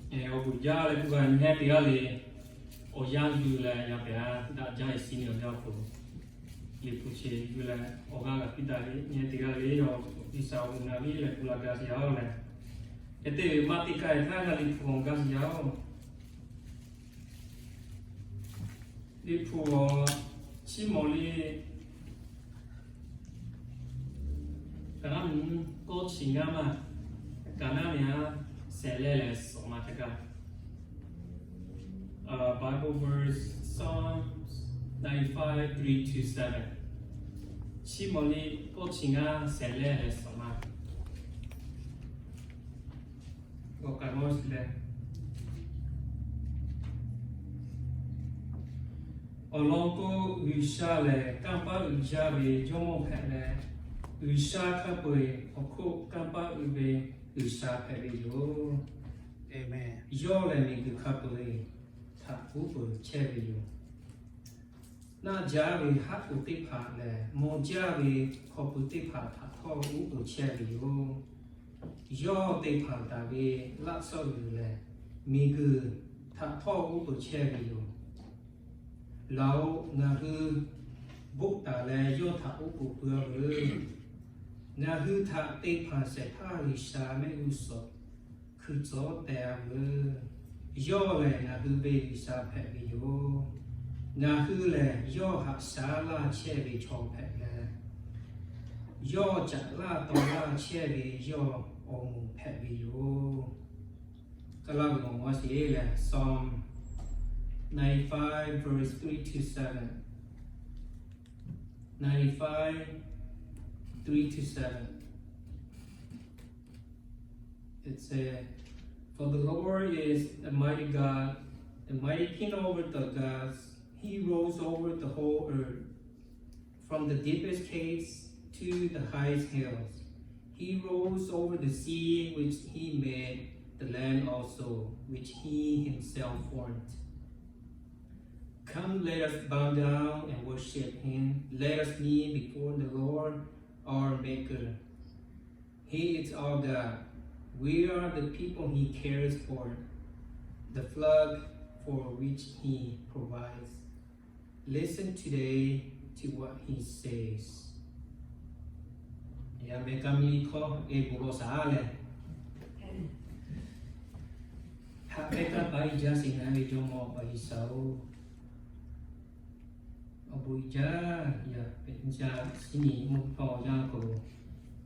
Awˬ g'uˬ jaˇ leh k'oˆ gaˇ nyi hehˉ te g'aˇ le. Awˬ yanˇ yuˬ leh yaˇ pehˍ a daꞈ jaˇ e si ni awˬ yanˇ k'o, liꞈ hpu chi yuˬ leh awˬ g'aˇ g'aꞈ piˇ daꞈ le nyi hehˉ te g'aˇ le. Awˬ G'uiˬsha awˬ g'uˬ na viˉ leh k'oˆ la gaˇ sheˍ yaˇ-oˬ leh, hk'e te ve maˇ teˇ kaˇ e htaˇ g'a liꞈ hpu awˬ gaˇ sheˍ yaˇ-oˬ. Liꞈ hpu awˬ chiˇ mawˬ le. Kaˍnaˆ mvuhˇ kawˇ chi ngaˇ maˇ, Kaˍnaˆ miˬ a sehˍ leh leh suhˍ ma htaˇ kaꞈ, Bible verse, Psalms ninety-five, three to seven. Chiˇ mawˬ le kawˇ chi ngaˇ sehˍ leh leh suhˍ ma. G'awˬ k'ai mawˇ shiˍ leh, awˬ lawn k'o, G'uiˬsha lehˬ kanˇ paˆ uiˍ jaˇ ve Jawˇmawˇ hpehꞈ leh, G'uiˬsha hk'a peu-eˬ awˬ hk'oˆ kanˇ paˆ uiˍ ve G'uiˬsha hpehꞈ ve yoˬ. Yawˇ lehˬ miˬguiˬ hk'a peu-eˬ htaꞈ uˉ peunˍ chehˇ ve yoˬ. Naˆ jaˇ ve haˉ k'oˍ teˇ hpaˍ lehˬ, mawˬ jaˇ ve hk'aw pui teˇ hpaˍ htaꞈ htawˇ uˉ peunˍ chehˇ ve yoˬ. Yawˇ te hpanˍ taˍ ve laˇ tsuhˇ g'uiˬ lehˬ, miˬguiˬ htaꞈ htawˇ uˉ peunˍ chehˇ ve yoˬ. Laˬ-oꞈ, ngaˬ hui boˆ taˍ leh yawˇ htaꞈ uˉ peunˍ pui-a veuˬ. Ngaˬ hui htaꞈ te hpanˍ shehˍ hpaˇ G'uiˬsha mehˆ g'uˇ suhˍ hkui tcuhˉ teh-a veuˬ. Yawˇ lehˬ ngaˬ hui ve G'uiˬsha hpehꞈ ve yoˬ. Ngaˬ hui lehˬ yawˇ haꞈ shaˉ laˇ chehˇ ve chaw hpehꞈ leh, yawˇ caꞈ laˇ taw laˇ chehˇ ve yawˇ awˬ moˍ hpehꞈ ve yoˬ. Kaˇ laˇ ve awˬ maw sheˍ lehˬ, Psalm ninety-five verse three to seven. Ninety-five, three to seven. It said, "For the Lord is a mighty God, a mighty king over the gods. He rules over the whole earth. From the deepest caves to the highest hills, he rules over the sea which he made, the land also, which he himself formed. Come, let us bow down and worship him. Let us kneel before the Lord, our Maker. He is our God. We are the people he cares for, the flock for which he provides. Listen today to what he says." Yaꞈ mehˍ kaˇ miˇ hkawˇ e bon lawˬ shaˍ leh, haꞈ pehˇ kaˇ paˍ iˉ jaˇ sheˍ ngaˬ ve Jawˇmawˇ Awˬ pa G'uiˬsha-oˬ, awˬ bon uiˍ jaˇ. Yaꞈ pehˍ jaˇ shiˉ nyi mvuhˇ hpawˇ awˬ yanˇ k'o,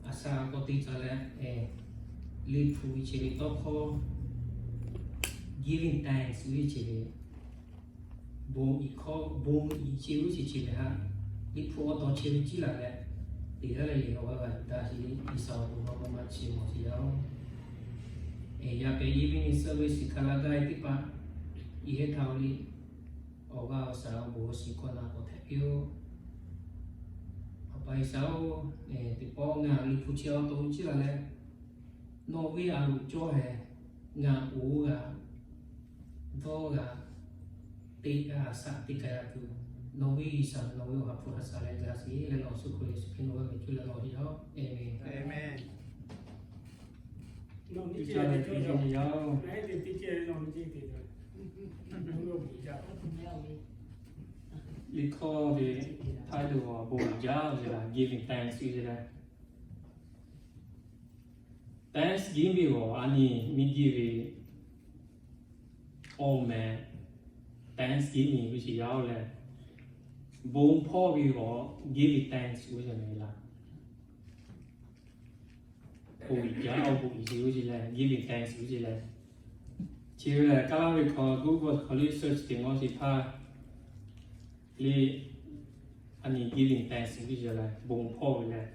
a shaꞈ k'awꞈ te caˇ leh, Liꞈ hpu ve chi ve tawˇ hkawˇ, giving thanks ve chi ve, bon iˍ hkawˇ bon iˍ chi uˉ chi chi ve haꞈ, Liꞈ hpu awˬ taw chi ve ciˉ laˬ leh, teˇ g'aˇ leh leh awˬ g'aˇ g'a yuˬ daꞈ sheˍ le. G'uiˬsha awˬ bon maˇ maˇ maˇ chi mawˬ sheˍ yaˇ-oˬ. Yaꞈ pehˍ evening service shiˍ hk'a laˇ gaˇ e teˇ hpaˍ, iˉ hehˉ htaˇ-oˬ le, awˬ g'aˇ awˬ shaˍ awˬ bon awˬ shiˍ hkawˇ na k'awꞈ hpehꞈ piˇ-oˆ. Awˬ pa G'uiˬsha-oˬ, teˇ pawˆ ngaˬ Liꞈ hpu chi awˬ taw uˉ ciˉ laˬ leh, nawˬ ve a loˍ cawˇ hehˍ ngaˬ oˇ g'a dawˇ g'a teˇ g'aˇ shaꞈ teˇ k'ai a tuˬ, nawˬ ve G'uiˬsha nawˬ ve awˬ ha hpu ha shaˍ leh gaˬ sheˍ leh, nawˬ awˬ suhˉ hk'oˆ Yeˍsuˆ Hkriꞈ nawˬ ve awˬ mehˍ cuˇ leh nawˬ heˆ-oˬ. Aˍmenˍ. Liꞈ hkawˇ ve htaˇ lo awˬ bon uiˍ jaˇ ve laˬ, giving thanks ve laˬ. Thanksgiving ve awˬ a nyi miˇ geh ve awˬ meh, thanksgiving ve chi yaˇ-oˬ leh, bon hpawˇ ve awˬ giving thanks ve chi meh laˬ. Bon uiˍ jaˇ awˬ bon uiˍ ve chi leh, giving thanks ve chi leh, chi ve lehˬ, kaˇ laˇ ve hk'aw Google hk'aw liˇ search te mawˇ sheˍ htaˇ le, a nyi giving thanks ve chi leh bon hpawˇ ve leh,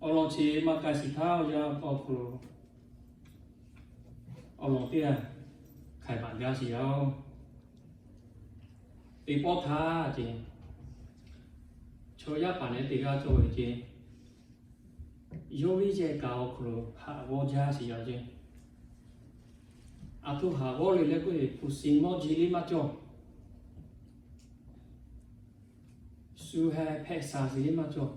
awˬ lawn chi maˇ k'ai sheˍ htaˇ, awˬ yanˇ hk'aw hk'aw lo awˬ lawn teˇ g'aˇ hk'aiˬ maꞈ gaˇ sheˍ yaˇ-oˬ. Teˇ pawˆ htaˇ ce, chaw yaˇ paˍ leh teˇ g'aˇ cawˬ ve ce, yawˇ ve yehˬ kaꞈ awˬ hk'aw lo haꞈ g'awˇ jaˇ sheˍ yaˇ ce. Aˬ htoꞈ haꞈ g'awˇ le leh k'oˆ ve, hpu shi mawˇ ji liˇ maˇ cawˬ. Shu heh hpehꞈ sha sheˍ liˇ maˇ cawˬ.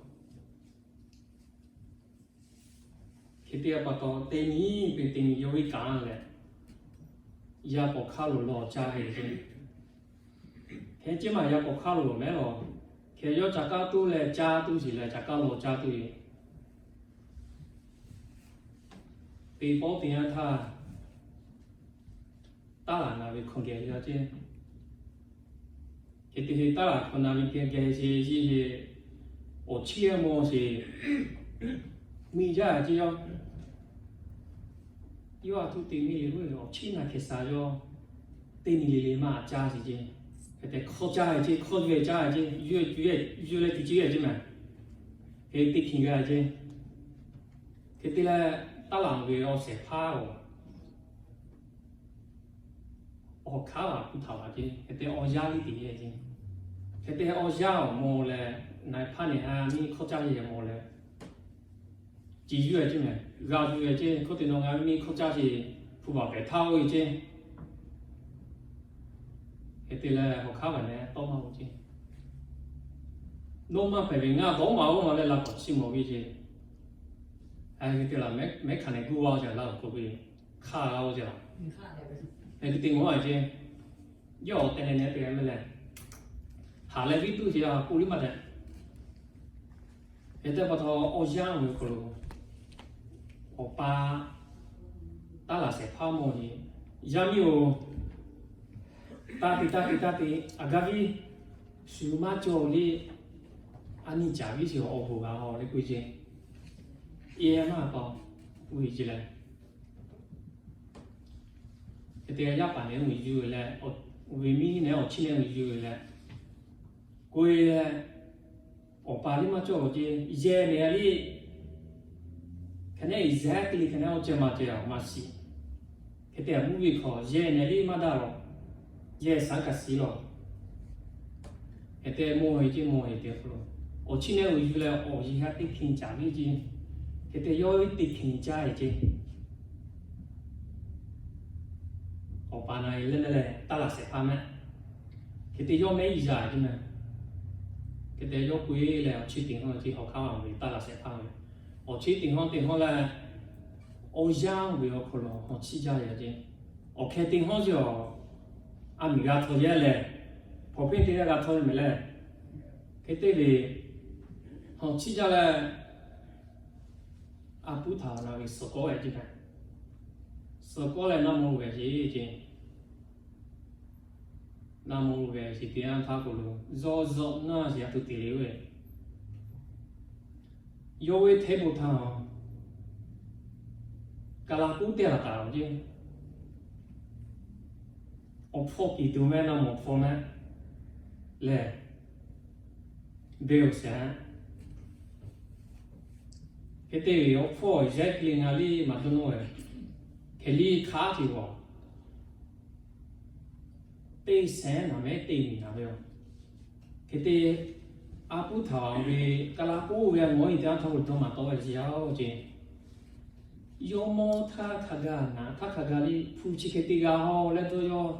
Hk'e te pa taw, teˇ nyi peuˬ teˇ nyi yawˇ ve kanˉ lehˬ, yaˇ k'awꞈ hk'aˇ loˍ lawˬ caˇ ve ceˇ. Hk'e ceˇ maˬ yaˇ k'awꞈ hk'aˇ loˍ mehˉ lawˬ. Hk'e yawˇ ca kaˉ tuˉ leh caˇ tuˬ shiˍ leh ca kaˉ lawˬ caˇ tuˬ ve teˇ pawˆ teˇ yanˇ htaˇ, taˇ laˬ na ve hkawꞈ geh yaˇ ceˇ. Hk'e te hk'e taˇ laˬ hkawꞈ na ve geh geh sheˍ yeˇ ve awˬ chiˇ mawˬ sheˍ. Miˬ jaˇ ceˇ yawˇ. Yawˇ a htoꞈ te miˬ le, awˬ chiˇ na hkeh sha yawˇ teˇ nyi le le maˇ caˇ sheˍ ceˇ. Hk'e te hk'awˇ caˇ ve ceˇ, hk'awˇ yuˬ caˇ ve ceˇ, yuˬ leh tuˬ ceˇ ve ceˇ maˬ. Hk'e teˇ hkiˬ g'a ceˇ. Hk'e te leh, taˇ laˬ ve awˬ shehˍ hpaˇ awˬ hk'aˇ laˬ hpu htaꞈ laˬ ceˇ. Hk'e te awˬ yanˇ liˇ te yehˬ ceˇ. Hk'e te awˬ yanˇ awˬ mawˬ leh, na hpaˇ nehˬ ha miˇ hk'awˇ caˇ ve yehˬ mawˬ leh, ci yuˬ ve ceˇ mehˬ, g'a yuˬ ve ceˇ. Hk'oˆ te nawˬ ngaˬ miˇ hk'awˇ caˇ ve hpu baˬ pehˬ htaˇ oˇ ve ceˇ. Hk'e te leh, awˬ hk'aˇ laˬ leh tawˇ maˇ oˬ ceˇ. Nawˇ maˇ hpehꞈ ve ngaˬ dawˇ maˍ oˇ maˬ leh laꞈ k'awꞈ chiˇ mawˬ ve ceˇ. Hk'e te laˬ mehˉ hkanˍ nehˬ guˇ vaˇ oˇ ceˇ laˇ k'oˆ ve, hk'aˇ g'a oˇ ceˇ laˬ. Hk'e te mawˬ a ceˇ. Yawˇ awˬ tehˬ nehˬ nehˬ te mehˍ leh, haꞈ leh viˉ tuˇ sheˍ a k'oˆ liˇ maˇ tehꞈ. Hk'e te pa taw, awˬ yanˇ ve awˬ hk'aw lo awˬ pa taˇ laˬ shehˍ hpaˇ mawˬ ve, Yaˇ miˇ oˬ, taˇ te taˇ te taˇ te, aˬ gaˇ viˉ shu maˇ cawˬ le. A nyi caˍ viˉ sheˍ awˬ bon g'a a leh k'oˆ ceˇ. Iˉ maˇ pa, oˇ ve ceˇ leh, hk'e te yaˇ paˍ nehˬ uiˍ yuˬ leh, oˇ ve miˇ nehˬ awˬ chiˇ nehˬ uiˍ yuˬ leh, k'oˆ ve, awˬ pa liˇ maˇ cawˬ ceˇ. Yehˬ nehˬ liˇ hk'e nehˉ exactly hk'e nehˉ awˬ ceh maˇ ceh a maˇ shiˍ. Hk'e te a mvuhˇ ve hk'aw yehˬ nehˬ liˇ maˇ daꞈ lawˬ. Yehˬ shaˉ kaꞈ shiˍ lawˬ. Hk'e te mawˬ ve ceˇ, mawˬ ve te hk'aw lo awˬ chiˇ nehˬ uiˍ yuˬ leh awˬ yeˬ ha teˇ hkiˬ caˍ viˉ ceˇ. Hk'e te yawˇ teˇ hkiˬ caˇ ve ceˇ. Awˬ pa na e leh mehˉ leh taˇ laˬ shehˍ hpaˇ mehˆ. Hk'e te yawˇ mehˆ iˉ yaꞈ ceˇ mehˬ. Hk'e te yawˇ k'oˆ e leh awˬ chiˇ teˇ hawˉ ceˇ, hawˬ hk'aˇ ve taˇ laˬ shehˍ hpaˇ ve awˬ chiˇ teˇ hawˉ teˇ hawˉ leh, awˬ yanˇ ve awˬ hk'aw lo hawˬ chiˇ jaˇ ve ceˇ. Awˬ hkeh teˇ hawˉ ceˇ a, a miˬ g'a htawˇ yehˇ leh, hpawnˬ hpeˇ teˇ g'aˇ g'a htawˇ ve mehˍ leh, hk'e te ve hawˬ chiˇ jaˇ leh, a puˉ htaꞈ na ve suhˍ kawˉ ve ceˇ mehˬ. Suhˍ kawˉ leh naˆ mawˇ ve ceˇ ceˇ. Naˆ mawˇ ve shiˍ teˇ yanˇ htaˇ k'o lo, zawˇ zawˇ naˇ shiˍ a htoꞈ te le ve, yawˇ ve hteˇ bon htaˇ, kaˬ laꞈ k'oˉ teˇ laˬ taˍ ceˇ. Awˬ hpfuhˇ kiˬ tuˬ mehˆ, naˆ mawˇ hpfuhˇ mehˆ lehˬ, beˬ oˬ shehˍ. Hk'e te ve awˬ hpfuhˇ yehˉ hk'e le ngaˬ liˇ maˇ dawˇ nawˇ ve, hk'e liˇ hk'aˉ te g'awˬ teˇ shehˍ naˍ mehˉ teˇ miˬ naˍ ve yoˬ. Hk'e te a puˉ htaꞈ ve kaˬ laꞈ k'oˉ ve a ngawˬ iˉ teˇ yanˇ htaˇ k'o dawˇ maˍ tawˆ ve yaˇ oˬ ceˇ. Yawˇ mawˇ htaˇ hk'a gaˬ naˍ htaˇ hk'a gaˬ liˇ hpu chi hk'e te g'a haw leh dawˇ yawˇ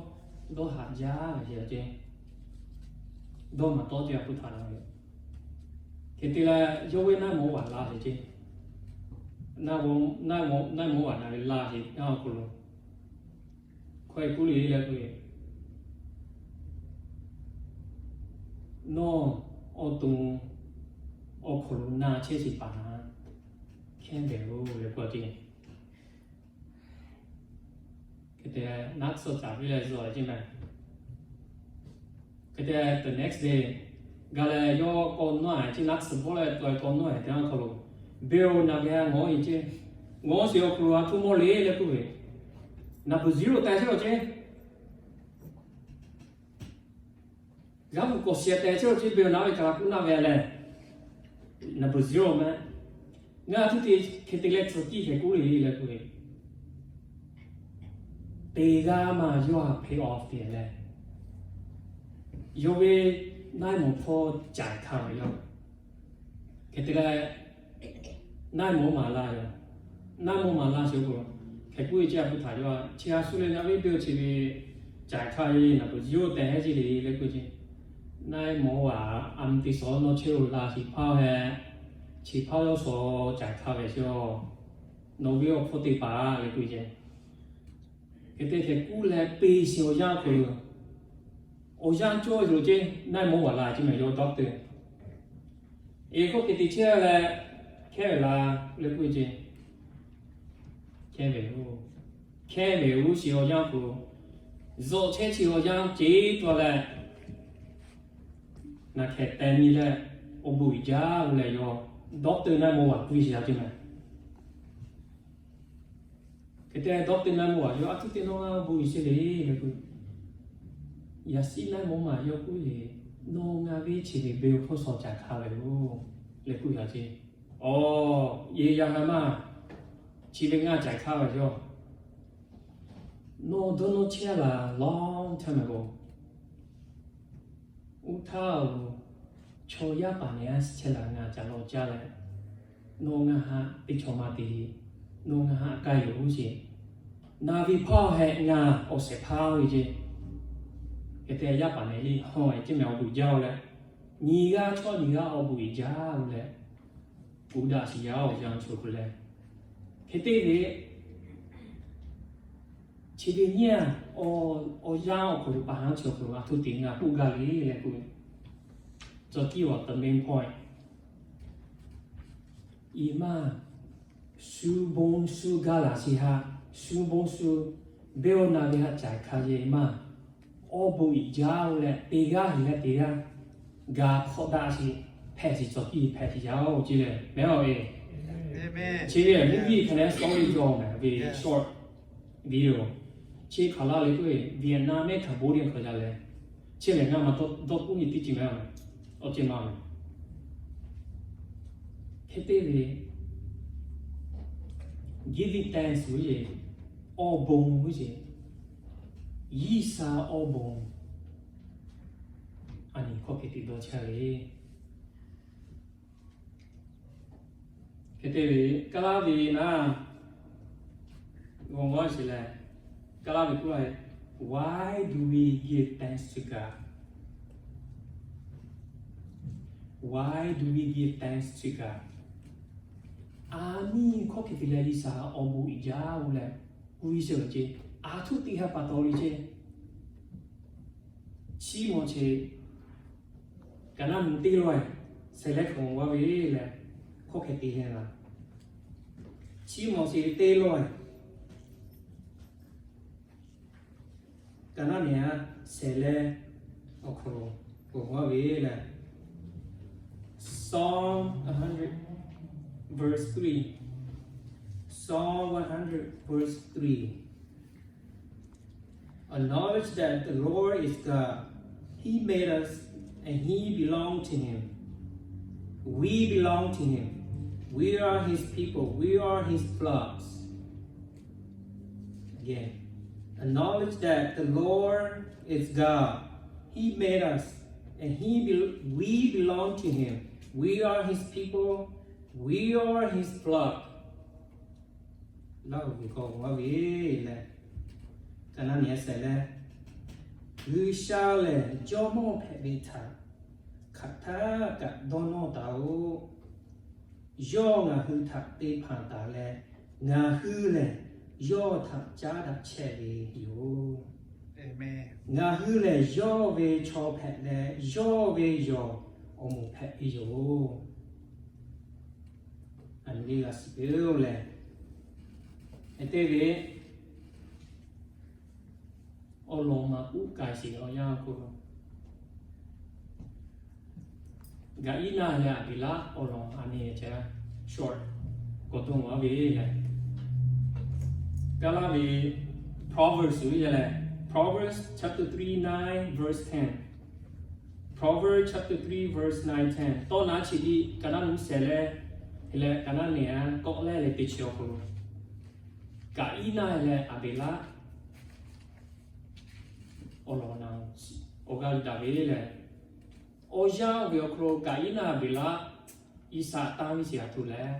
dawˇ haꞈ jaˇ ve ceˇ. Dawˇ maˍ tawˆ ceˇ a puˉ htaꞈ la ve. Hk'e te leh yawˇ ve naˆ mawˇ vaꞈ la ve ceˇ. Naˆ mawˇ vaꞈ na ve la ve awˬ hk'aw lo hkawehˇ kuˉ le leh k'oˆ ve, Nawˬ awˬ to awˬ hk'aw lo na chehˇ sheˍ paˍ na hkehˉ dehꞈ oˬ leh k'oˆ ceˇ. Hk'e te naˆ tsuhˇ caˍ piˇ leh zuhꞈ ceˇ mehˬ. Hk'e te the next day, ga leh yawˇ k'awꞈ nawˉ ceˇ, naˆ tsuhˇ bawˆ leh taweh k'awꞈ nawˉ te a hk'aw lo, beˬ oˬ naˍ ve ha ngawˬ e ceˇ. Ngawˬ sheˍ awˬ hk'aw lo a htoꞈ mawˇ le leh k'oˆ ve, naˍ beuˬ zero tehꞈ chehˇ a ceˇ. G'aˇ pu k'awꞈ shehˍ tehꞈ chehˇ a ceˇ, beˬ oˬ naˍ ve kaˬ laꞈ k'oˉ naˆ ve leh, naˍ beuˬ zero mehˬ. Ngaˬ htoꞈ te hk'e te leh tcuh tiˉ hk'e k'oˆ le leh k'oˆ ve, teˇ g'aˇ maˇ yawˇ htaꞈ pay off te leh, yawˇ ve naˆ mawˇ hpawˇ caiˍ htaˇ ve yoˬ. Hk'e te leh, naˆ mawˇ maˍ la yoˬ. Naˆ mawˇ maˍ la sheˍ k'o, hk'e k'oˆ ve ceˇ a puˉ htaꞈ yawˇ chi a shu leh ngaˬ ve beˬ oˬ chi ve caiˍ htaˇ ve naˍ beuˬ zero tehꞈ heˆ ceˇ le leh k'oˆ ceˇ. Naˆ mawˇ vaꞈ a mvuhˇ teˇ shawˍ nawˇ chehˇ oˬ la chi hpaˇ heh, chi hpaˇ yawˇ shawˍ caiˍ htaˇ ve sheˍ. Nawˬ ve awˬ hpfuhˇ teˇ hpaˍ leh k'oˆ ceˇ. Hk'e te hk'e kuˉ leh, peˇ shiˍ awˬ yanˇ hk'aw lo awˬ yanˇ cawˇ yoˬ ceˇ, naˆ mawˇ g'aꞈ la ceˇ mehˍ, yawˇ doctor. Eˬ, hk'oˆ hk'e te chehˇ leh, hkehˇ ve la leh k'oˆ ve ceˇ, hkehˇ ve yoˬ. Hkehˇ ve yoˬ shiˍ awˬ yanˇ hk'aw lo, zuhꞈ chehˇ chi awˬ yanˇ ceˇ taw leh, naˬ hkehˍ teh nyi leh, awˬ bon uiˍ jaˇ-oˬ leh, yawˇ doctor naˆ mawˇ g'aꞈ kuˉ shiˍ yaˇ ceˇ mehˍ. Hk'e te doctor naˆ mawˇ g'aꞈ yawˇ, a htoꞈ te nawˬ ngaˬ awˬ bon uiˍ sheˍ le leh k'oˆ, yaꞈ shiˉ naˆ mawˇ maˬ yawˇ k'oˆ ve, Nawˬ ngaˬ ve chi ve beˬ awˬ hpawˇ shawˍ caˍ hk'a ve yoˬ leh k'oˆ yaˇ ceˇ. Awˬ, yehˬ yaˇ ha maˇ, chi ve ngaˬ caˍ hk'a ve yoˬ. Nawˬ dawˇ nawˇ chehˇ laˬ long time ago, oˇ htaˇ-oˬ, chaw yaˇ paˍ nehˬ a chehˇ laˬ ngaˬ caˍ lawˬ caˇ leh, nawˬ ngaˬ haꞈ teˇ chaw maˇ te, nawˬ ngaˬ haꞈ k'ai yoˬ sheˍ. Naˬ ve hpawˇ hehꞈ ngaˬ awˬ shehˍ hpaˇ ve ceˇ. Hk'e te yaˇ paˍ nehˬ le, haw-eˬ ceˇ mehˍ, awˬ bon uiˍ jaˇ-oˬ leh, nyi g'aˇ chaw nyi g'aˇ awˬ bon uiˍ jaˇ-oˬ leh, uˍ daꞈ shiˍ yaˇ awˬ yanˇ chi awˬ hk'aw lo leh, hk'e te ve chi ve nyiˇ a, awˬ yanˇ awˬ hk'aw lo paˍ haˉ chi awˬ hk'aw lo a htoꞈ te ngaˬ k'oˆ gaˇ le leh k'oˆ ve, tcuh tiˉ awˬ the main point. Iˉ maˇ, shu bon shu gaˇ laˬ shiˍ haꞈ, shu bon shu beˇ awˬ na ve haꞈ caˍ hk'a yehˬ maˇ, awˬ bon uiˍ jaˇ-oˬ leh, teˇ g'aˇ heˍ leh teˇ g'aˇ gaˬ hk'awꞈ daꞈ shiˍ, hpehꞈ shiˍ tcuh tiˉ hpehꞈ shiˍ yaˇ-oˬ ceˇ leh mehˍ-oˬ ve. Chi ve movie hk'aˬ lehˬ story yawˇ mehˍ ve short video. Chi hk'aˬ laˇ leh k'oˆ ve, Vietnam mehˆ hk'a bon leh hk'aˬ yaˇ leh, chi lehˬ ngaˬ maˇ dawˇ k'oˆ nyi teˇ ceuˬ mehˍ, awˬ ceuˬ maˇ mehˍ. Hk'e te ve, giving thanks ve, awˬ bon ve, G'uiˬsha awˬ bon, a nyi hkawˇ hk'e te dawˇ chehˇ ve. Hk'e te ve, Kaˇlaˇ ve naˉ, g'awˬ g'awˇ sheˍ leh, Kaˇlaˇ ve k'oˆ laˇ ve, Why do we give thanks to God? Why do we give thanks to God? A nyi hkawˇ hk'e te leh G'uiˬsha awˬ bon uiˍ jaˇ-oˬ leh, kuˬ ve sheˍ ve ceˇ, a htoꞈ te ha pa taw le ceˇ. Chi mawˬ chi, kaꞈ naˉ mvuhˇ teˇ lawˇ-eˬ, shehˍ leh hk'awꞈ g'awˇ ve leh, hkawˇ hk'e te leh laˇ. Chi mawˬ chi teˇ lawˇ-eˬ, kaꞈ naˉ nehˬ a shehˍ leh awˬ hk'aw lo k'oˆ g'awˇ ve leh, Psalm a hundred, verse three. Psalm one hundred, verse three. Acknowledge that the Lord is God. He made us and He belong to Him. We belong to Him. We are His people. We are His flocks. Again, acknowledge that the Lord is God. He made us and He bel- we belong to Him. We are His people. We are His flock. Laˇ hu ve k'awꞈ g'awˇ ve leh, kaꞈ naˉ nehˬ a shehˍ leh, G'uiˬsha lehˬ Jawˇmawˇ hpehꞈ ve htaꞈ hk'aˬ htaˇ kaꞈ dawˇ nawˇ taˍ-oꞈ. Yawˇ ngaˬ hui htaꞈ te hpanˍ taˍ leh, ngaˬ hui lehˬ yawˇ htaꞈ caˉ daꞈ chehˇ ve yoˬ. Ngaˬ hui lehˬ yawˇ ve chaw hpehꞈ leh, yawˇ ve yawˬ awˬ moˍ hpehꞈ ve yoˬ. A nyi g'a shiˍ ve-oˬ leh, hk'e te ve, awˬ lawn maˇ k'oˆ k'ai sheˍ awˬ yanˇ k'o, Kaˍiˉnaˆ leh Aˍbeˍlaˆ awˬ lawn a nyi ca short k'awꞈ dawˇ g'awˇ ve leh, Kaˇlaˇ ve Proverbs ve leh, Proverbs chapter three nine verse ten. Proverbs chapter three verse nine, ten. Tawˇ naˉ chi tiˉ kaꞈ naˉ nehˬ shehˍ leh, hk'e leh kaꞈ naˉ nehˬ a kawˆ leh leh teˇ chi awˬ hk'aw lo, Kaˍiˉnaˆ leh Aˍbeˍlaˆ awˬ lawn na awˬ g'aˇ yuˬ daꞈ ve leh, awˬ yanˇ ve awˬ hk'aw lo Kaˍiˉnaˆ Aˍbeˍlaˆ Iˉsaˍ tanˇ ve shiˍ a htoꞈ leh,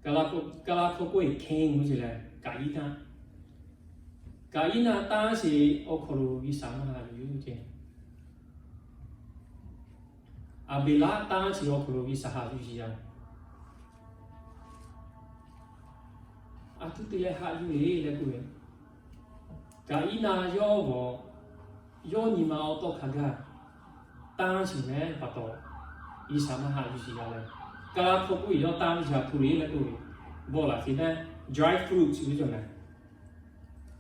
Kaˇlaˇ hkawˇ k'oˆ ve Cain ve shiˍ leh Kaˍiˉnaˆ, Kaˍiˉnaˆ tanˇ shiˍ awˬ hk'aw lo Iˉsaˍ maˇ haꞈ yuˬ ceˇ. Aˍbeˍlaˆ tanˇ shiˍ awˬ hk'aw lo Iˉsaˍ haꞈ yuˬ shiˍ yaˇ. A htoꞈ te leh haꞈ yuˬ le leh k'oˆ ve, Kaˍiˉnaˆ yawˇ g'awˬ, yawˇ nyi ma awˬ tawˇ hk'a gaˇ tanˇ shiˍ mehˍ pa taw, G'uiˬsha maˇ haꞈ yuˬ shiˍ yaˇ leh, Kaˍlaˇ hkawˇ k'oˆ ve yawˇ tanˇ ve shaˍ htu le leh k'oˆ ve, bawˆ laꞈ te mehˍ dry fruit ve yoˬ mehˍ.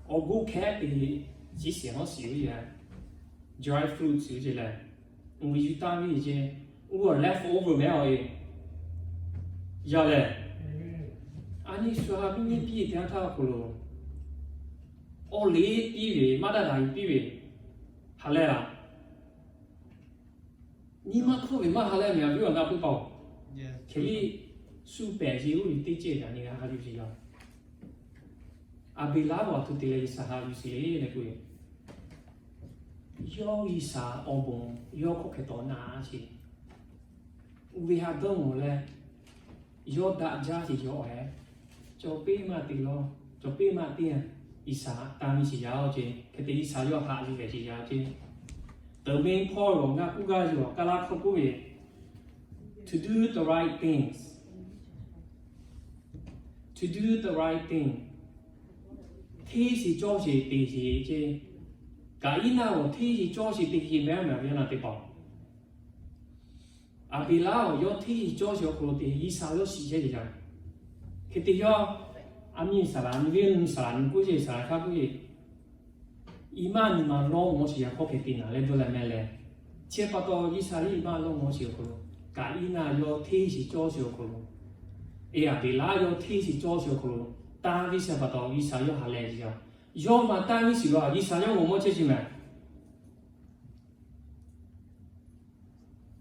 Awˬ g'uˇ hkehˉ te, ciˉ shiˍ hawˉ shiˍ ve yoˬ. Dry fruit ve yoˬ lehˬ, uˬ ve yuˬ tanˇ ve yoˬ ce, uˉ left over mehˍ a e. Yaˇ lehˬ, a nyi shu ha miˇ miˇ piˇ te a htaˇ awˬ hk'aw lo, awˬ liˇ piˇ ve, maˇ daꞈ daꞈ yuˬ piˇ ve, ha lehˬ laˬ. Nyi ma hk'oˆ ve maˇ ha lehˬ mehˍ a viˉ awˬ na puiˉ paˍ-oˬ, hk'e liˇ shu pehˬ ce uˉ ve teˇ cehˇ kaꞈ nyi g'a ha yuˬ shiˍ yaˇ. Aˍbeˍlaˆ a htoꞈ te leh G'uiˬsha haꞈ yuˬ shiˍ le leh k'oˆ ve, yawˇ G'uiˬsha awˬ bon yawˇ hk'aw hk'e tawˍ na sheˍ. Uˉ ve ha dawˇ mawˬ leh, yawˇ daꞈ jaˇ sheˍ yaˇ-oˬ hehˉ. Cawˬ peˇ maˇ te lawˇ, cawˬ peˇ maˇ te, G'uiˬsha tanˇ ve shiˍ yaˇ-oˬ ce. Hk'e te G'uiˬsha yawˇ haꞈ yuˬ ve shiˍ yaˇ ce. The main point ngaˬ k'oˆ gaˇ yoˬ, Kaˍlaˇ hkawˇ k'oˆ ve, to do the right things, to do the right thing. Hteˇ sheˍ cawˇ sheˍ te sheˍ ce. Kaˍiˉnaˆ g'awˬ hteˇ sheˍ cawˇ sheˍ te sheˍ mehˍ mehˍ ve na teˇ hpaˍ, Aˍbeˍlaˆ awˬ yawˇ hteˇ sheˍ cawˇ sheˍ awˬ hk'aw lo te G'uiˬsha yawˇ shiˍ chehˇ ve yaˇ. Hk'e te yawˇ, a miˇ saˍ laꞈ nyi ve nyi saˍ laꞈ nyi k'oˆ sheˍ saˍ laꞈ hk'a k'oˆ ve, i maˇ nyi ma lawˇ mawˇ sheˍ yaˇ hk'aw hk'e te naˍ leh dawˇ leh mehˍ leh, chi pa taw G'uiˬsha liˇ i maˇ lawˇ mawˇ sheˍ awˬ hk'aw lo, Kaˍiˉnaˆ yawˇ hteˇ sheˍ cawˇ sheˍ awˬ hk'aw lo, e Aˍbeˍlaˆ yawˇ hteˇ sheˍ cawˇ sheˍ awˬ hk'aw lo, tanˇ ve chi pa taw G'uiˬsha yawˇ ha lehˬ ve yaˇ. Yawˇ maˇ tanˇ ve shiˍ lo G'uiˬsha yawˇ g'awˬ mawˇ chehˇ chi mehˍ.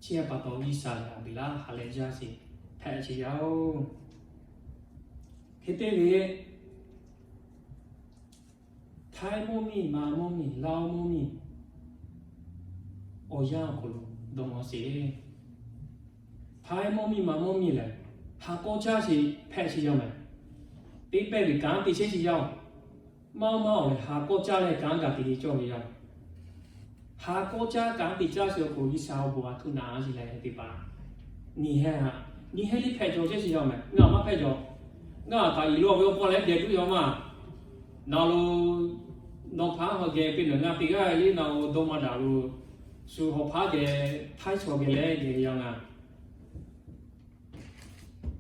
Chi pa taw G'uiˬsha lehˬ Aˍbeˍlaˆ ha lehˬ jaˇ sheˍ hpehꞈ sheˍ yaˇ-oˬ. Hk'e te ve, htaiˇ mvuhˇ miˬ, ma mvuhˇ miˬ, Laˇ mvuhˇ miˬ, awˬ yanˇ awˬ hk'aw lo dawˇ mawˇ sheˍ. Htaiˇ mvuhˇ miˬ, ma mvuhˇ miˬ lehˬ, ha kawˇ caˇ sheˍ hpehꞈ sheˍ yaˇ mehˍ. Teˇ pehˇ ve kanˉ te chehˇ sheˍ yaˇ-oˬ. Maˇ maˇ awˬ lehˬ ha kawˇ caˇ leh kanˉ gaˬ te cawˇ ve yaˇ. Ha kawˇ caˇ kanˉ te caˇ sheˍ awˬ hk'aw lo G'uiˬsha awˬ bon a htoꞈ na sheˍ leh teˇ hpaˍ, nyi heh ha, nyi heh liˇ hpehꞈ cawˬ chehˇ sheˍ yaˇ mehˍ. Ngaˬ maˇ hpehꞈ cawˬ. Ngaˬ taꞈ iˍ lo ve awˬ paw leh geh tuˉ yaˇ maˇ. Naˬ lo, nawˬ hpaˇ hawˬ geh te nawˬ ngaˬ teˇ g'aˇ liˇ naˬ lo dawˇ maˇ daꞈ lo, shu hawˬ hpaˇ geh, htaiˇ chaw geh leh geh yaˇ ngaˬ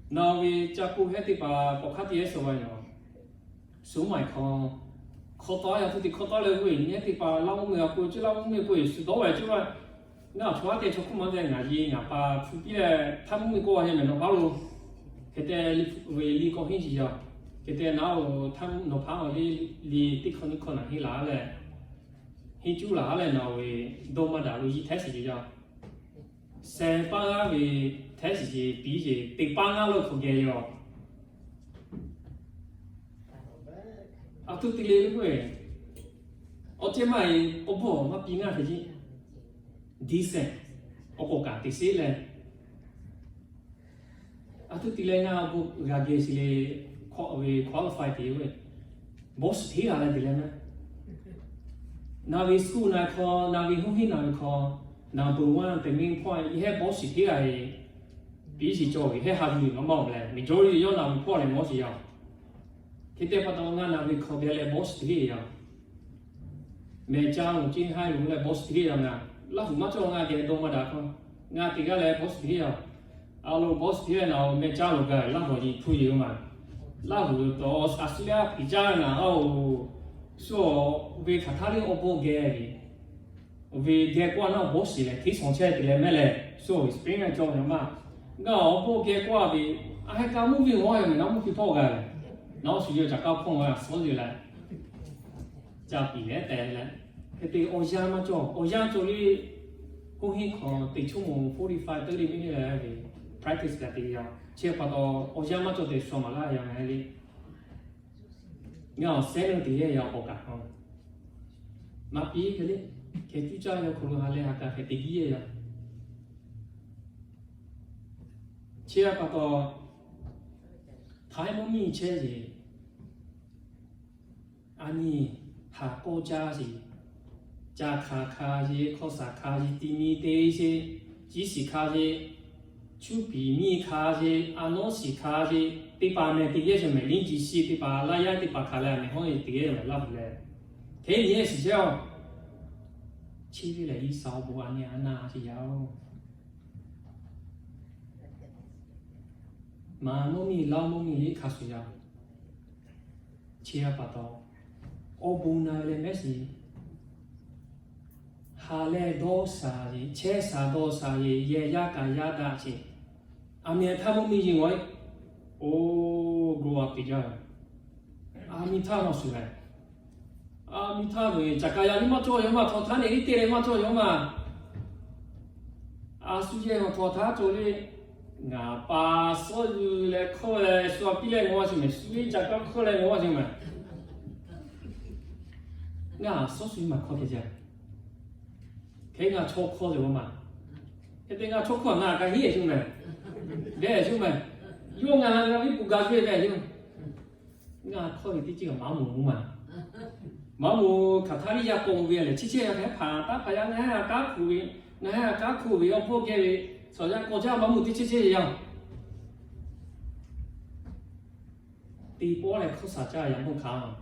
Naˬ ve ca k'o heh teˇ hpaˍ k'awꞈ hk'aˇ te yehˇ shawˍ va yaˬ. Shu maˬ hkawˇ, hkawˇ tawˆ yaˇ htoꞈ te hkawˇ tawˆ leh g'uˇ-e nyi heh teˇ hpaˍ Laˇ mvuhˇ miˬ a k'o, cuˇ Laˇ mvuhˇ miˬ k'o, shu dawˇ ve cuˇ laˇ. Ngaˬ chaw haˉ te chaw hkuˇ maˇ te ngaˬ ye ngaˬ pa hpu piˇ leh htaˇ mvuhˇ miˬ k'oˆ a heh mehˍ nawˬ hpaˇ lo. Hk'e te ve liˇ k'awꞈ henˇ shiˍ yaˇ. Hk'e te naˬ-oˬ, htaˇ nawˬ hpaˇ a le, le teˇ hkawˇ nyiˇ hkawˇ naˬ henˇ laˬ leh, henˇ cuˇ laˬ leh naˬ ve dawˇ maˇ daꞈ lo yiˇ htehˉ shiˍ yaˇ. Seh paˇ g'aˇ ve htehˉ shiˍ ce piˇ ce teˇ paˇ ngaˇ lo hk'aw geh yaˇ. A htoꞈ te le le k'o, awˬ ceh maˇ e, awˬ bon maˇ piˇ ngaˇ hk'e ce. Decent, awˬ k'awꞈ kaꞈ te sheˍ leh, a htoꞈ te leh ngaˬ awˬ bon g'a geh shiˍ le, hk'aw ve qualify te ve, boss hteˇ g'a leh te leh na. Naˬ ve school naˬ hk'aw, naˬ ve hoˉ henˇ naˬ ve hk'aw, number one te main point yehˇ boss hteˇ g'a e, piˇ shiˍ cawˬ ve heh ha ve maˇ maˇ-oˬ leh, majority yawˇ naˬ ve hpawˇ leh mawˇ shiˍ yaˇ. Hk'e te pa taw ngaˬ naˬ ve hk'aw geh leh boss hteˇ yaˇ. Mehˬ caˇ loˬ ceˇ haiˉ loˬ leh boss hteˇ yaˇ ngaˬ. Laˇ huˍ maˇ cawˇ ngaˬ geh dawˇ maˇ daꞈ hkawˇ, ngaˬ teˇ g'aˇ leh boss hteˇ yaˇ. A lo boss hteˇ leh naˬ-oˬ, mehˬ caˇ loˬ gaˬ Laˇ huˍ yeˬ hpu yeˬ-oˬ maˬ. Laˇ huˍ tawˍ Australia hpiˍ caˇ naˬ a-oˬ, shu ve hk'aˬ htaˇ le awˬ bon geh ve, ve geh k'oˆ a naˉ boss leh hteˇ shawˍ chehˇ te leh mehˍ leh, shu experience cawˬ ve maˇ. Ngaˬ awˬ bon geh k'oˆ a ve, a heh ka mvuhˇ ve g'awˇ yaˇ mehˬ naˉ mvuhˇ hpiˇ hpawˇ g'a leh, naˬ-oˬ shu yawˇ caꞈ kaˇ hpawˇ g'a suhˉ ve leh, ca piˍ leh tehꞈ leh, hk'e te awˬ yanˇ maˇ cawˬ. Awˬ yanˇ cawˬ le, hoˉ henˇ hk'aw teˇ chawˇ moˍ forty five thirty minute leh ve practice g'a te yaˇ. Chi pa taw awˬ yanˇ maˇ cawˬ te shu maˍ laˇ yaˇ mehˍ le. Ngaˬ awˬ sehˉ naˬ te yehˇ yaˇ k'awꞈ kaꞈ hk'aw, maˇ piˇ hk'e le, hk'e cuˇ caˇ yaˇ hk'aw lo ha leh ha kaꞈ hk'e te giˇ yehˇ yaˇ. Chi pa taw, htaiˇ mvuhˇ miˬ chehˇ ve, a nyi, haˍ k'awˇ caˇ sheˍ, ca hk'aˬ hk'a sheˍ, hk'aw shaˍ hk'a sheˍ, ti mi te sheˍ, ciˉ shiˍ hk'a sheˍ, Cuˇ piˍ miˇ hk'a ce, a nawˉ shiˍ hk'a ce, teˇ hpaˍ mehˍ teꞈ yehˇ ce mehˍ, liˇ jiˬ shi teˇ hpaˍ, laˇ yaˇ teˇ hpaˍ hk'a leh mehˍ hawˉ e teꞈ yehˇ mehˍ laˇ puˬ leh, hteˇ nyi yehˇ shiˍ chehˇ-oˬ. Chi ve lehˬ, G'uiˬsha awˬ bon a nyi a naˇ ce yaˇ-oˬ. Maˍ mvuhˇ miˬ Laˇ mvuhˇ miˬ liˇ hk'a shuˍ yaˇ-oˬ. Chi a pa taw, awˬ bon na ve leh mehˉ shiˍ, ha leh dawˇ sha ve, chehˇ sha dawˇ sha ve, yehˬ yaˇ kaꞈ yaˇ daꞈ ce, a miˍ htaˇ mvuhˇ miˬ yeˬ g'awˬ-e, oˇ g'aw a peꞈ jaˇ ve, a miˍ htaˇ maˇ shuˍ leh, a miˍ htaˇ ve caꞈ ka yaꞈ liˇ maˇ cawˇ yaw maˇ, htawnˍ htaˇ neˬ liˇ te leh maˇ cawˇ yaw maˇ. A shu yehˬ htawnˍ htaˇ cawˬ le. Ngaˬ pa suhˉ yuˬ leh hkawˇ leh shu a piˇ leh ngaw a ce mehˍ, shu ve caꞈ ka hkawˇ leh ngaw a ce mehˍ. Ngaˬ suhˉ shu maˬ hkawˇ hkeh jaˇ. Hk'e ngaˬ chaw hkawˇ ce maˬ. Hk'e te ngaˬ chaw hkawˇ ngaˬ kaꞈ heˆ ce mehˍ. Dehꞈ ce mehˍ. Yawˇ ngaˬ ngaˬ ve puˍ gaˬ ce dehꞈ ce. Ngaˬ hkawˇ ve teˇ ceuˬ maˇ moˍ maˬ. Maˇ moˍ hk'aˬ htaˇ liˇ yaˇ k'awꞈ ve lehˬ, chi chehˇ yaˇ hk'e hpaˍ taˉ hpaˍ yaˇ ngaˬ heˉ a kanˉ hkoˍ ve, ngaˬ heˉ a kanˉ hkoˍ ve awˬ hpawˇ geh ve, shawˍ yaˇ k'awꞈ jaˇ maˇ moˍ teˇ chehˇ chehˇ yaˇ-oˬ. Teˇ pawˆ leh hkawˇ shaˍ caˇ yaꞈ mawˇ hkanˍ-oˬ.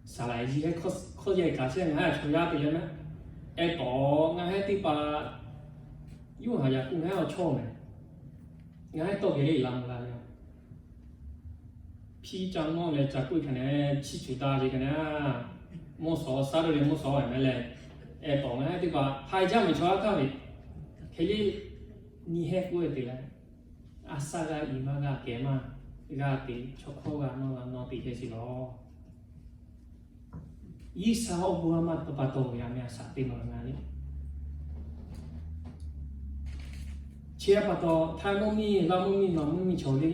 Saˍ laꞈ yeˬ hkawˇ yehˬ kaꞈ chehˇ ngaˬ heˉ a chaw yaˇ te leh mehˍ. Eh tawˍ ngaˬ heˉ teˇ hpaˍ, yawˇ haˍ yaꞈ k'o ngaˬ heˉ awˬ chawˇ mehˍ. Ngaˬ heˉ tawˇ geh le la mvuh la ve. Hpiˇ ca nawˇ leh ca k'oˆ ve hk'e ne, chi cuˬ daꞈ ve hk'e ne, mawˇ shawˍ saˉ dawˇ leh mawˇ shawˍ ve mehˍ leh, eh tawˍ ngaˬ heˉ teˇ hpaˍ haiˬ jaˇ mehˍ chaw yaˇ htaˇ ve, hk'e le nyi heˉ k'oˆ ve te leh, a shaˉ g'aˇ i maˇ g'aˇ kehˬ maˇ g'a te, chaw hkawˇ g'a nawˇ g'a nawˇ te hk'e shiˍ lawˬ. G'uiˬsha awˬ bon a maˇ pa taw ve a meh a shaꞈ teˇ maˬ ngaˬ le. Chi a pa taw, htaiˇ mvuhˇ miˬ, Laˇ mvuhˇ miˬ, Maˍ mvuhˇ miˬ chaw le,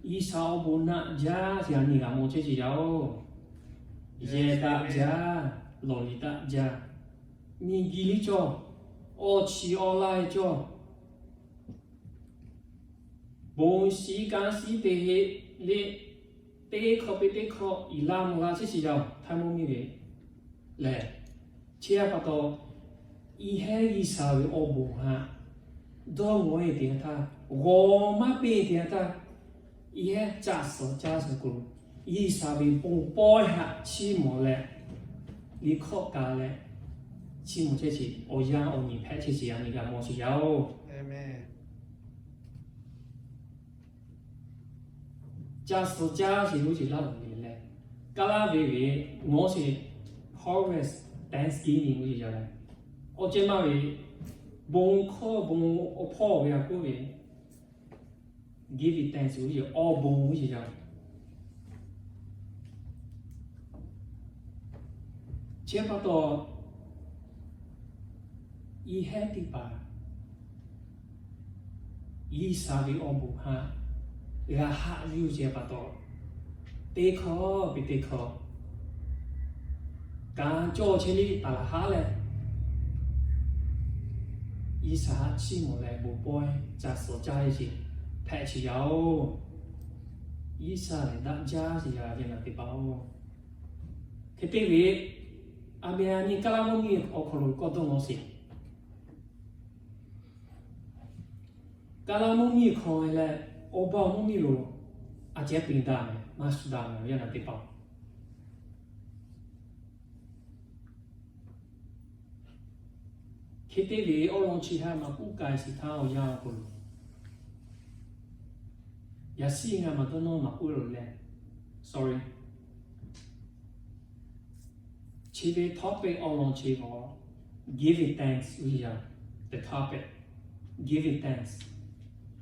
G'uiˬsha awˬ bon naˆ jaˇ ce a nyi g'a mawˬ chehˇ ce yaˇ-oˬ. Yehˬ daꞈ jaˇ, lawˬ liꞈ daꞈ jaˇ, miˬ guiˬ liˇ cawˇ, awˬ chi awˬ laiˉ cawˇ, bon shiˍ kanˉ shiˍ te heˆ le, teˇ hkawˇ piˇ teˇ hkawˇ iˍ laˇ mvuh la chehˇ shiˍ yaˇ-oˬ, htaiˇ mvuhˇ miˬ ve lehˬ. Chi a pa taw, iˉ heˉ G'uiˬsha ve awˬ bon haꞈ dawˇ ngawˬ-e te htaˇ, g'awˬ maˇ piˇ te htaˇ, iˉ heˉ caꞈ suhˍ caˇ suhˍ k'o, G'uiˬsha ve bon pawehˇ haꞈ chiˇ mvuh leh, liꞈ hkawˇ ka leh, chiˇ mvuh chehˇ shiˍ, awˬ yanˇ awˬ nyi hpehꞈ chehˇ shiˍ a nyi g'a mawˬ shiˍ yaˇ-oˬ. Caˇ suhˍ caˇ shiˍ g'uˇ shiˍ laˇ g'uˇ le leh, Kaˇlaˇ ve ve ngawˬ shiˍ, harvest thanksgiving g'uˇ shiˍ yaˇ leh, awˬ ceh maˇ ve, bon hkawˇ bon awˬ hpawˇ ve a k'oˆ ve, give thanks g'uˇ shiˍ, awˬ bon g'uˇ shiˍ yaˇ. Chi pa taw, iˉ heˉ teˇ hpaˍ G'uiˬsha ve awˬ bon haꞈ g'a haꞈ yuˬ ce pa taw, teˇ hkawˇ piˇ teˇ hkawˇ kanˉ cawˇ chehˇ liˇ taˍ laˬ haˉ leh, G'uiˬsha haꞈ chiˇ mvuh leh bon pawehˇ caˇ suhˍ caˇ ve shiˍ hpehꞈ shiˍ yaˇ-oˬ. G'uiˬsha lehˬ daꞈ jaˇ shiˍ yaˇ ve naˬ teˇ hpaˍ-oˬ. Hk'e te ve, a meh a nyi Kaˇlaˇ mvuhˇ miˬ awˬ hk'aw lo kawˇ dawˇ nawˬ shiˍ. Kaˇlaˇ mvuhˇ miˬ hk'aw leh, awˬ ba awˬ mvuhˇ miˬ lo a ceh peꞈ daꞈ mehˍ, maˇ shu daꞈ mehˍ ve yaˇ naˬ teˇ hpaˍ. Hk'e te ve awˬ lawn chi htaꞈ maˍ k'oˆ k'ai shiˍ htaˇ awˬ yanˇ awˬ hk'aw lo, yaꞈ shiˉ ngaˬ maˍ dawˇ nawˇ maˍ k'oˆ lo leh, sorry, chi ve topic awˬ lawn chi g'awˬ, giving thanks g'uˇ shiˍ yaˇ, the topic, giving thanks.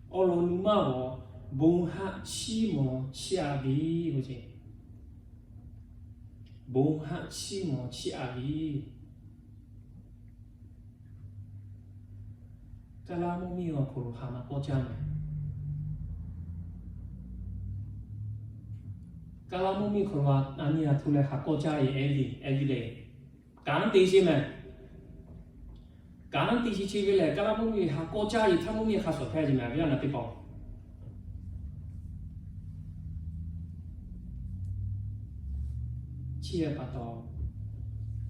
Awˬ lawn nuˇ maˇ g'awˬ, bon haꞈ chiˇ mvuh chiˇ aꞈ ve g'uˇ ce. Bon haꞈ chiˇ mvuh chiˇ aꞈ ve. Kaˇlaˇ mvuhˇ miˬ awˬ hk'aw lo haꞈ maˇ kawˇ caˇ mehˍ. Kaˇlaˇ mvuhˇ miˬ hk'aw lo a nyi a hto leh haꞈ kawˇ caˇ ve, every, every day. Kanˉ te shiˍ mehˍ. Kanˉ te shiˍ chi ve lehˬ, Kaˇlaˇ mvuhˇ miˬ haꞈ kawˇ caˇ ve htaiˇ mvuhˇ miˬ hk'a shuˍ hpehꞈ ce mehˍ ve yaˇ naˬ teˇ hpaˍ. Chi pa taw,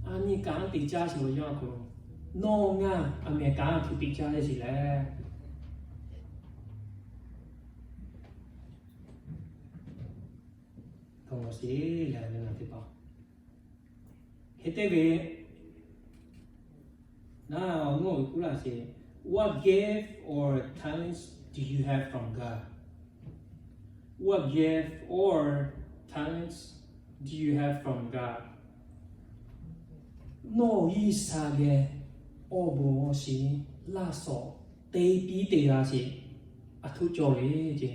a nyi kanˉ te caˇ shiˍ ve yaˇ awˬ hk'aw lo, nawˬ ngaˬ a meh kanˉ htu te caˇ leh shiˍ leh, Awˬ shiˍ lehˬ ve naˬ teˇ hpaˍ, hk'e te ve, naˬ awˬ nawˇ uiˍ k'oˆ laˇ sheˍ. What gift or talents do you have from God? What gift or talents do you have from God? Nawˬ G'uiˬsha geh awˬ bon awˬ shiˍ laˇ shawˍ te piˇ te g'a sheˍ, aˬ htoꞈ cawˬ le ce.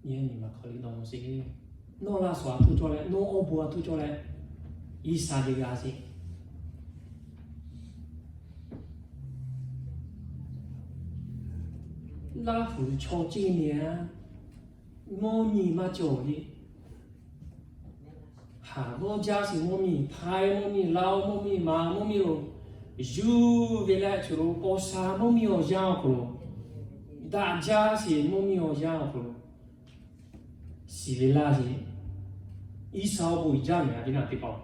Nyi ma hk'aw liꞈ dawˇ sheˍ. Nawˬ laˇ shawˍ aˬ htoꞈ cawˬ leh, nawˬ awˬ bon aˬ htoꞈ cawˬ leh, G'uiˬsha geh g'a sheˍ. Laˇ huˍ chaw ceˇ nyi a, mvuhˇ miˬ maˇ cawˬ le. Haˍ g'awˇ jaˇ sheˍ mvuhˇ miˬ, Htaiˇ mvuhˇ miˬ, Laˇ mvuhˇ miˬ, Manˍ mvuhˇ miˬ lo, yuˬ ve leh chi lo paw sha mvuhˇ miˬ awˬ yanˇ awˬ hk'aw lo, daꞈ jaˇ sheˍ mvuhˇ miˬ awˬ yanˇ awˬ hk'aw lo, shiˍ ve laˇ sheˍ. G'uiˬsha awˬ bon uiˍ jaˇ mehˍ a ve naˬ teˇ hpaˍ.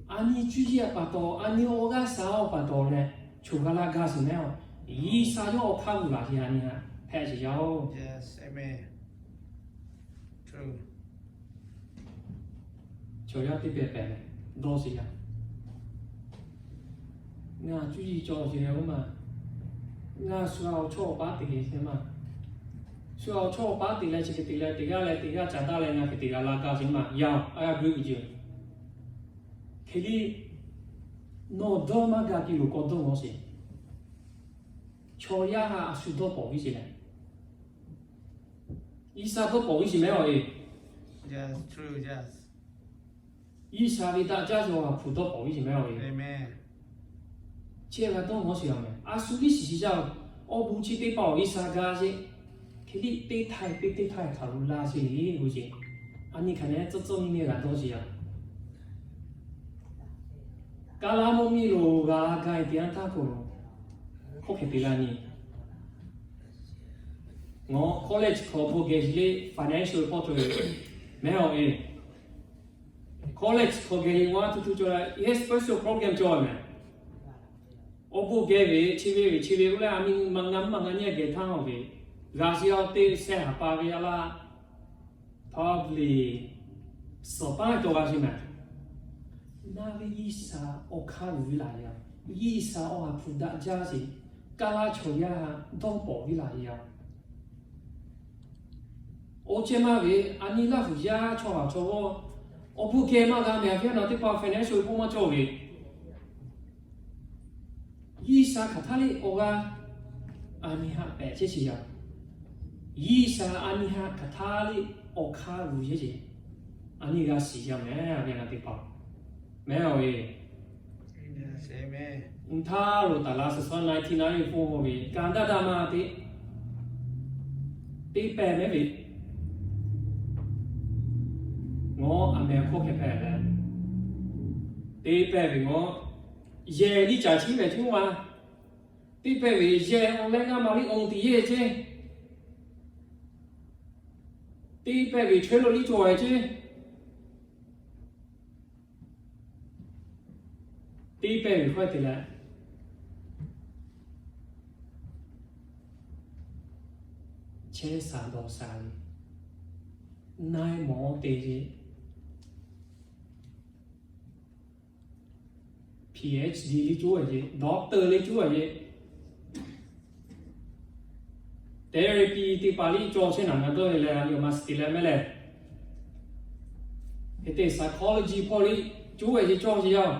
A nyi cuˇ yiˍ a pa taw, a nyi awˬ g'aˇ sha awˬ pa taw leh, choˬ g'a laˇ gaˇ sheˍ mehˍ a. G'uiˬsha yawˇ awˬ hk'aˇ g'uiˬ laˬ sheˍ a nyi a hpehꞈ sheˍ yaˇ oˬ. Chaw yaˇ teˇ pehˍ pehˍ dawˇ sheˍ yaˇ. Ngaˬ cuˇ yiˍ cawˬ sheˍ leh oˇ ma, ngaˬ shu a awˬ chawˇ awˬ paˉ te sheˍ maˇ. Shu a awˬ chawˇ awˬ paˉ te leh chi hk'e te leh teˇ g'aˇ leh teˇ g'aˇ caˍ taˇ leh ngaˬ hk'e te g'a laˇ gaˇ sheˍ maˇ yaˇ oˬ. A g'a guˇ ve ce. Hk'e te, nawˬ dawˇ maˇ gaˇ piˇ loˬ k'awꞈ dawˇ nawˬ sheˍ. Chaw yaˇ a shu dawˇ pawˍ viˉ sheˍ leh, G'uiˬsha dawˇ pawˍ viˉ sheˍ mehˍ a e. G'uiˬsha ve daꞈ jaˇ sheˍ awˬ hk'aw hpu dawˇ pawˍ viˉ sheˍ mehˍ a e. Chi g'a dawˇ nawˬ sheˍ a mehˍ. A shu viˉ shiˍ shiˍ jaˇ oˬ. Awˬ bon chi teˇ hpaˍ awˬ G'uiˬsha g'a sheˍ. Hk'e te teˇ htaiˇ teˇ htaiˇ htaꞈ lo laˇ sheˍ le g'uˇ ce. A nyi hk'aˬ nehˬ tcuhˇ tcuhˇ miˇ miˇ g'a dawˇ sheˍ a. Kaˇ laˇ mvuhˇ miˬ lo g'a gaˇ e te a taˇ k'o, hk'oˆ hk'e te laˇ nyi. Ngaˬ college hk'aw bon geh le financial problem mehˍ a e. College hk'aw geh le wa tuˬ tuˬ cawˬ leh special program cawˬ mehˍ. Awˬ bon geh ve chi ve ve chi ve oˇ leh a miˇ ma ngaˬ mvuhˇ ma ngaˬ nyi geh htaˇ ve, g'a shiˍ a teˇ shehˆ ha pa ve a laˇ, public suhˍ paˇ cawˬ g'a sheˍ mehˍ. Naˇ ve G'uiˬsha awˬ hk'aˇ g'uiˬ viˉ laˬ yaˇ, G'uiˬsha awˬ ha hpu daꞈ jaˇ sheˍ, kaˇ laˇ chaw yaˇ dawˇ pawˍ viˉ laˬ yaˇ. Awˬ ceh maˇ ve, a nyi laˇ huˍ yaˇ chaw haˍ chaw g'awˇ awˬ bon geh maˇ g'a mehˍ a ve naˬ teˇ hpaˍ financial bon maˇ cawˬ ve, G'uiˬsha hk'aˬ htaˇ le awˬ g'aˇ a nyi haꞈ pehꞈ chehˇ sheˍ yaˇ. G'uiˬsha a nyi haꞈ hk'aˬ htaˇ le awˬ hk'aˇ g'uiˬ chehˇ sheˍ. A nyi g'a shiˍ yaˇ mehˍ a ve naˬ teˇ hpaˍ mehˍ a e. Nyi htaˇ loˬ taˍ la suhˍ suhˍ na e hti na ve hpu ve kanˍ daˇ daˇ ma te, teˇ pehˍ mehˍ ve, ngaˬ a mehˍ hkawˇ hkeh pehˍ leh, teˇ pehˍ ve ngaˬ yehˬ liˇ caˍ chi mehˍ chi mvuhˇ ma, teˇ pehˍ ve yehˬ awˬ leh ngaˇ ma liˇ awˬ tiˍ yeˇ ceˇ, teˇ pehˍ ve chaweh lo liˇ cawˬ e ceˇ, teˇ pehˍ ve hkawˇ te leh, chehˇ sha dawˬ sha ve, na e mawˬ te ve, PhD liˇ cawˬ e ve, doctor liˇ cawˬ e ve, therapy teˇ hpaˍ liˇ cawˬ chehˇ naˍ ngaˬ dawˇ ve leh a nyi awˬ ma shiˍ te leh mehˍ leh, hk'e te psychology hpawˇ liˇ cawˬ e ve cawˬ sheˍ yaˇ.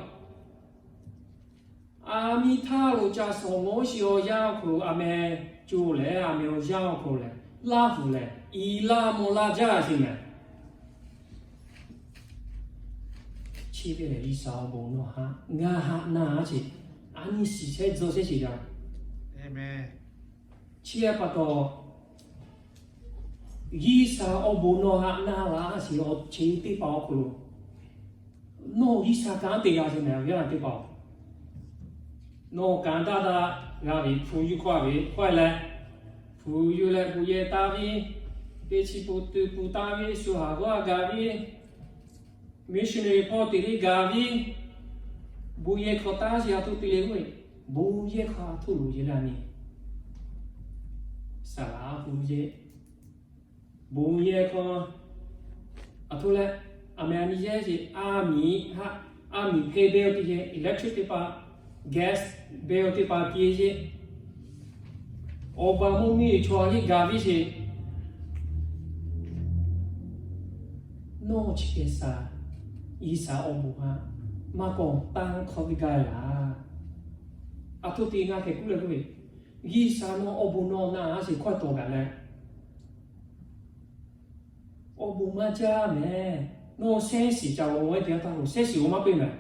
A miˇ htaˇ lo ca shawˍ nawˉ shiˍ awˬ yanˇ awˬ hk'aw lo a meh cawˬ leh a meh awˬ yanˇ awˬ hk'aw lo leh, laˇ huˍ lehˬ i laˇ mawˬ laˇ jaˇ sheˍ mehˍ. Chi ve lehˬ G'uiˬsha awˬ bon nawˬ haꞈ ngaˬ haꞈ na a sheˍ. A nyi shiˍ chehˇ tcuh chehˇ sheˍ yaˇ. Chi pa taw, G'uiˬsha awˬ bon nawˬ haꞈ na laˇ sheˍ awˬ chi teˇ hpaˍ awˬ hk'aw lo, nawˬ G'uiˬsha kanˉ te g'a sheˍ mehˍ ve a teˇ hpaˍ. Nawˬ kanˉ daˇ daˇ g'a ve hpu yuˬ hkawˇ ve hkawˇ leh, hpu yuˬ leh bon yehˬ taˍ ve, teˇ chi pun tuˬ pun taˍ ve, shu haˍ g'awˇ a gaˬ ve, missionary hpawˇ te le gaˬ ve, bon yehˬ hk'awꞈ taˍ sheˍ a htoꞈ te le g'uˇ e. Bon yehˇ hk'aw a htoˆ loꞈ yehˇ leh a nyi, saˍ laꞈ a hpu yehˇ. Bon yehˇ hk'aw a htoˆ leh, a meh a nyi yehˇ sheˍ, a miˍ haˆ, a miˍ hpeˇ bill teˇ yehˇ, electric teˇ hpaˍ, gas bill teˇ hpaˍ piˇ sheˍ. Awˬ baˬ mvuhˇ miˬ chaw a yeˇ gaˬ viˉ sheˍ. Nawˬ chi kehˬ saˍ, G'uiˬsha awˬ bon haꞈ maˇ kawꞈ tanˇ hkawˇ ve gaˇ laˬ. A htoˆ teˇ ngaˇ hkeh kuˉ leh k'oˆ ve, G'uiˬsha nawˬ awˬ bon nawˬ na a sheˍ hkawˇ tawˍ gaˬ leh, awˬ bon maˇ jaˇ mehˍ. Nawˬ sehˉ shiˍ ca g'aw ve teˇ yanˇ htaˇ lo sehˉ shiˍ g'aw maˇ piˇ mehˍ.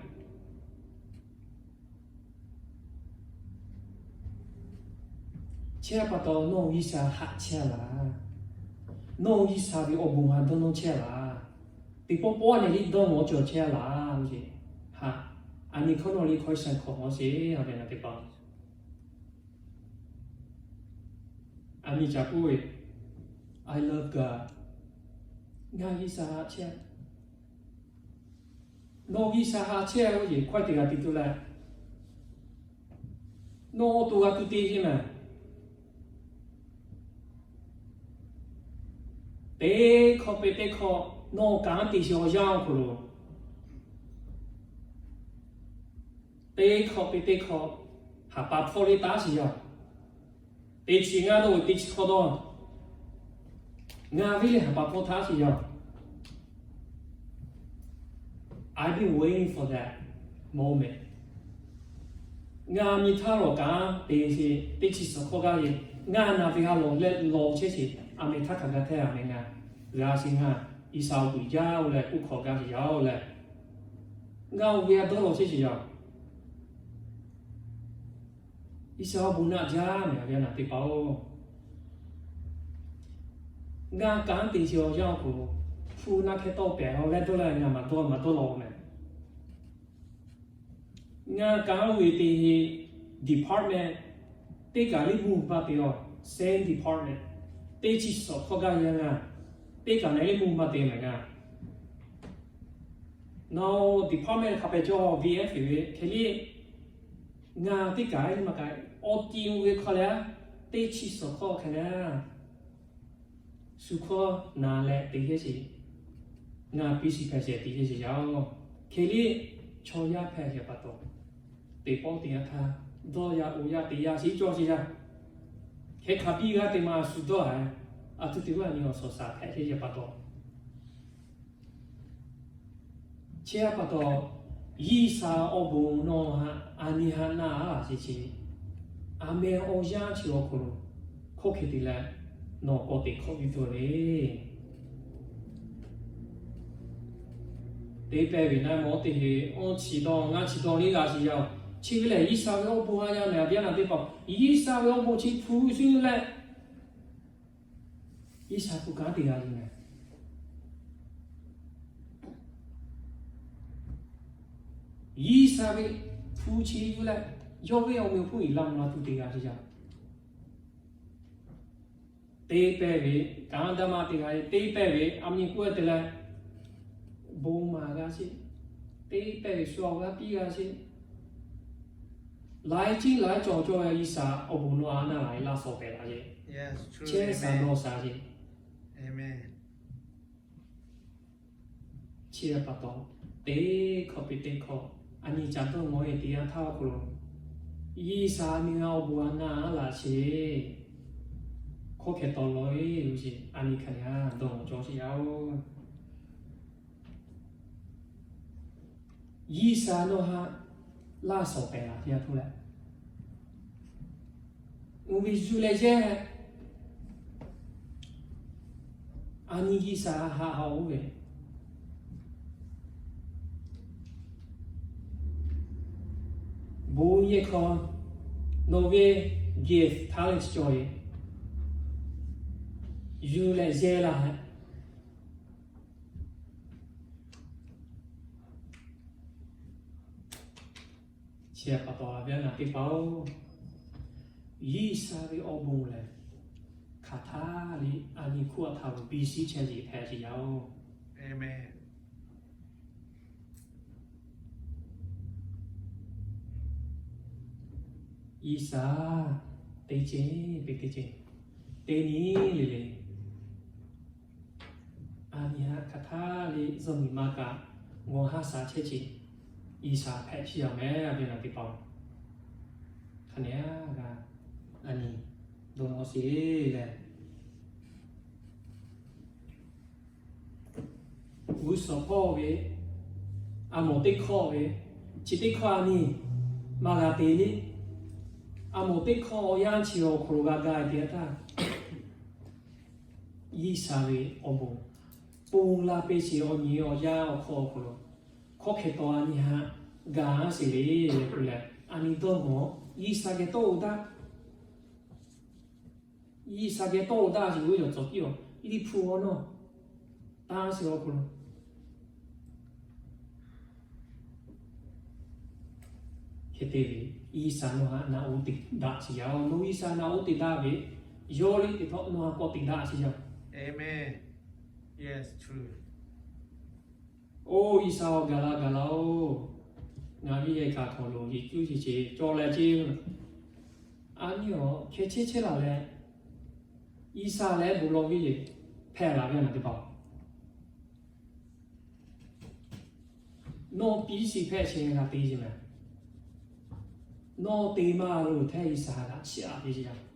Chi pa taw nawˬ G'uiˬsha haꞈ chehˇ laˬ. Nawˬ G'uiˬsha ve awˬ bon haꞈ dawˇ nawˇ chehˇ laˬ. Teˇ pawˆ pawˆ nehˬ liˇ dawˇ nawˇ cawˬ chehˇ laˬ. Haꞈ, a nyi hkawˇ nawˬ liˇ hkawˇ sha hkawꞈ nawˬ sheˍ, a ve na teˇ hpaˍ. A nyi ca k'oˆ ve, I love God. Ngaˬ G'uiˬsha haꞈ chehˇ. Nawˬ G'uiˬsha haꞈ chehˇ ve oˇ yeˬ hkawˇ teˇ g'aˇ te tuˬ leh, nawˬ awˬ to g'a tuˬ te yeˬ mehˍ. Teˇ hkawˇ pe teˇ hkawˇ nawˬ kanˉ te sheˍ awˬ yanˇ awˬ hk'aw lo, teˇ hkawˇ pe teˇ hkawˇ haˍ pa hpawˇ le taˉ sheˍ yaˇ. Teˇ chi ngaˇ dawˇ ve teˇ chi hkawˇ dawˇ, ngaˬ ve le haˍ pa hpawˇ taˉ sheˍ yaˇ. I've been waiting for that moment. Ngaˬ miˬ htaˇ lawˬ kanˉ te sheˍ teˇ chi suhˍ hkawˇ gaˇ ve, ngaˬ naˬ ve ha lawˬ leh lawˬ chehˇ sheˍ, a meh htaˇ hk'aˬ gaˇ hteˇ a meh ngaˬ g'a sheˍ ngaˬ, G'uiˬsha awˬ bon jaˇ oˬ leh k'oˆ hk'awꞈ gaˇ sheˍ yaˇ oˬ leh, ngaˬ oˬ ve a dawˇ lawˬ chehˇ sheˍ yaˇ. G'uiˬsha awˬ bon naˆ jaˇ mehˍ, a ve a naˬ teˇ hpaˍ-oˬ. Ngaˬ kanˉ te sheˍ awˬ yanˇ awˬ hk'aw lo, hpu naˆ hkehˇ tawˇ pehˍ a leh dawˇ leh ngaˬ maˬ dawˇ maˬ dawˇ lawˬ mehˍ. Ngaˬ kanˉ ve teˇ heˆ department teˇ kaˬ liˇ mvuhˇ maˇ te a, same department teˇ chi suhˍ hkawˇ gaˇ yaˇ ngaˬ, teˇ kaˬ nehˬ liˇ mvuhˇ maˇ te mehˍ ngaˬ. Nawˬ department hk'a pehˍ cawˬ V F ve hk'e liˇ, ngaˬ teˇ kaˬ liˇ maˇ kaꞈ, awˬ ti oˇ ve hk'aw leh a, teˇ chi suhˍ hkawˇ hk'e leh a, shu hkawˇ na leh te heˆ sheˍ. Ngaˬ piˇ shiˍ hpehꞈ shehˍ te heˆ sheˍ yaˇ-oˬ. Hk'e liˇ chaw yaˇ hpehꞈ shehˍ pa taw, teˇ pawˆ teˇ yanˇ htaˇ dawˇ yaˇ oˬ yaˇ te yaˇ sheˍ cawˬ sheˍ yaˇ. Hk'e hk'a biˇ g'aˇ te ma shu dawˇ a, a htoꞈ te g'aˇ nyi awˬ suhˍ shaˍ hpehꞈ sheˍ pa taw, chi pa taw, G'uiˬsha awˬ bon nawˬ haꞈ a nyi haꞈ na a laˬ sheˍ chi, a meh awˬ yanˇ chi awˬ hk'aw lo hkawˇ hk'e te leh, nawˬ k'awꞈ teꞈ hkawˇ piˇ tuˬ le. Teˇ pehˇ ve naˆ mawˇ teˇ heˆ awˇ chi dawˇ ngaˇ chi dawˇ liˇ g'a sheˍ yaˇ. Chi ve lehˬ G'uiˬsha ve awˬ bon a yaˇ mehˍ a viˉ a naˬ teˇ hpaˍ, G'uiˬsha ve awˬ bon chi hpu shu leh G'uiˬsha hpu kanˉ te g'a ve mehˍ. G'uiˬsha ve hpu chi yuˬ leh, yawˇ ve awˬ meh awˬ hponˇ iˍ la mvuh la tuˬ te g'a sheˍ yaˇ. Teˇ pehˇ ve kanˉ daˇ maˇ te g'a ve, teˇ pehˇ ve a miˬ k'oˆ te leh, bon maˍ g'a sheˍ. Teˇ pehˇ ve shu awˬ g'aˇ piˇ g'a sheˍ. Laiˉ ciˉ laiˉ cawˬ cawˬ ve G'uiˬsha awˬ bon nawˬ a na laˬ laˇ shawˍ pehˍ laˬ sheˍ. Chehˇ sha dawˇ sha sheˍ. Chi pa taw, teˇ hkawˇ piˇ teˇ hkawˇ a nyi ca dawˇ nawˬ e teˇ yanˇ htaˇ awˬ hk'aw lo, G'uiˬsha a nyi awˬ bon a na laˬ sheˍ. Hkawˇ hkeh taw lawˬ e lo sheˍ, a nyi hk'aˬ nyi a dawˇ nawˬ cawˬ sheˍ yaˇ-oˬ. G'uiˬsha nawˬ haꞈ laˇ shawˍ pehˍ laˬ teˇ yanˇ htaˇ leh, uˉ ve yuˬ leh yehˇ, a nyi G'uiˬsha haꞈ haꞈ oˇ ve bon yehˇ hk'aw, nawˬ ve gift talent cawˬ ve, yuˬ leh yehˇ laˇ hehꞈ. Chi pa taw a viˉ a naˬ teˇ hpaˍ-oˬ, G'uiˬsha ve awˬ bon lehˬ, hk'aˬ htaˇ liˇ a nyi hkuˇ a htaꞈ lo biˇ shiˉ chehˇ sheˍ hpehꞈ sheˍ yaˇ-oˬ. Amen. G'uiˬsha teˇ ceuˬ, teˇ ceuˬ, teˇ nyi le le, a nyi haꞈ hk'aˬ htaˇ le zuhˆ miˬ ma kaꞈ g'awˬ haˉ sha chehˇ ce, G'uiˬsha hpehꞈ chiˇ yaˇ mehˍ ve naˬ teˇ hpaˍ-oˬ. Hk'a nyi g'a, a nyi dawˇ nawˇ sheˍ lehˬ, g'uˇ suhˍ hpawˇ ve, a mawˬ teˇ hkawˇ ve, chi teˇ hkawˇ a nyi maˇ g'a te le. A mawˬ teˇ hkawˇ awˬ yanˇ chi awˬ hk'aw lo g'a gaˇ te htaˇ, G'uiˬsha ve awˬ bon ponˬ la peˇ sheˍ awˬ nyi awˬ yanˇ awˬ hk'aw awˬ hk'aw lo, hkawˇ hkeh taw a nyi haꞈ gaˬ sheˍ le k'oˆ leh, a nyi dawˇ g'awˬ G'uiˬsha geh tawˆ-oˬ daꞈ G'uiˬsha geh tawˆ-oˬ daꞈ sheˍ ve yaˬ cawˬ piˇ-oˬ, Liꞈ hpu awˬ nawˇ taˇ sheˍ awˬ hk'aw lo. Hk'e te ve, G'uiˬsha nawˬ haꞈ naꞈ oˉ te daꞈ sheˍ yaˇ-oˬ. Nawˬ G'uiˬsha naꞈ oˉ te daꞈ ve, yawˇ liˇ teˇ hpawˇ nawˬ haꞈ k'awꞈ te daꞈ sheˍ yaˇ. Oˇ G'uiˬsha-oˬ, gaˬ la gaˬ la-oˬ. Ngaˬ viˉ yehˬ kaꞈ hk'aw lo yeˬ cuˇ sheˍ ce cawˬ leh ce. A nyi awˬ hkeh chehˇ chehˇ laˬ leh, G'uiˬsha lehˬ bon lawˬ ve le, hpehꞈ laˬ ve naˬ teˇ hpaˍ-oˬ. Nawˬ piˇ shiˍ hpehꞈ shehˍ g'a te sheˍ mehˍ. Nawˬ te maˇ lo hteˇ G'uiˬsha g'aꞈ chiˇ aꞈ ve sheˍ yaˇ.